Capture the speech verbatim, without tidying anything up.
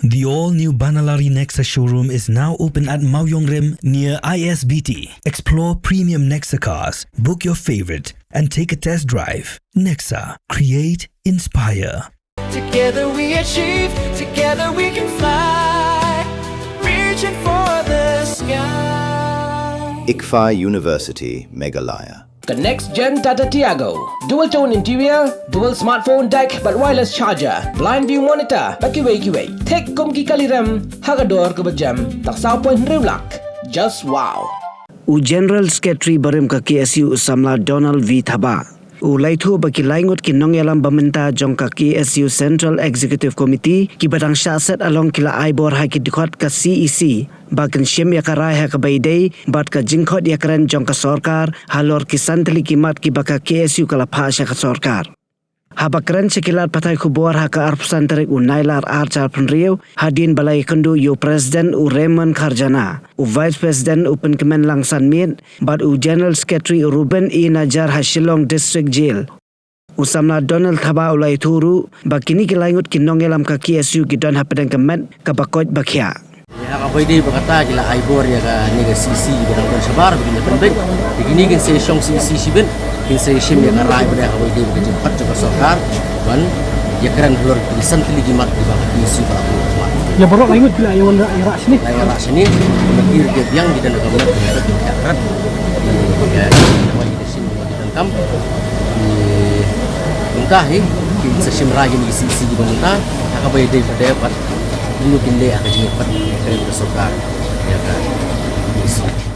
The all-new Banalari Nexa showroom is now open at Mawiongrim near I S B T. Explore premium Nexa cars, book your favorite, and take a test drive. Nexa, create, inspire. Together we achieve, together we can fly, reaching for the sky. ICFAI University, Meghalaya. Ka next gen Tata Tiago. Dual tone interior, dual smartphone deck bad wireless charger, blind view monitor bad kiwei kiwei. Thik kum ki kali rem ha ka dor kaba jem, tang saw point hynriew lak. Just wow. U General Secretary barim ka K S U u samla Donald V Thabah u la ïathuh ba ki lai ngut ki nongïalam ba mynta jong ka K S U Central Executive Committee kiba dang shah set along ki la ai bor ha ki dkhot ka C E C ba kin shim ïa ka rai ha kaba ïadei bad ka jingkhot ïakren jong ka sorkar halor ki san tylli ki mat kiba ka K S U ka la phah sha ka sorkar. Haba kren sha ki lad pathai khubor ha ka arphew san tarik u Nailar ar hajar arphew hynriew, hadien ba la ïakynduh ïa u President u Raymond Kharjana, u Vice President u Pynkmenlang Sanmiet bad u General Secretary u Ruben E Najar ha Shillong District Jail, u samla Donald Thabah u la ïathuh ruh ba kine ki lai ngut ki nongïalam ka K S U ki don hapdeng ka met kaba koit ba khiah. Ïa kaba ïadei bad kata ki la ai bor ïa kane ka C C ba dang don shabar ba kin ïa pynbeit. Ïa kine kin sa shong C C shibit, kin sa shim ïa ka rai ba dei kaba ïadei bad ka jingkhot jong ka sorkar ban ïakren halor ki san tylli ki mat kiba ka K S U ka la buh. Ïa baroh lai ngut ki la ïa wanrah, ïa rah shane. La ïa wanrah shane, ki la ki biang ki don ka met ki la ïa krat. Ki la ïa shim ki la kam. Ki mynta hi kin sa shim rai ïa kine ki C C kiba mynta ha kaba ïadei bad ïa ka Ïa kane ka sorkar. Ïa ka.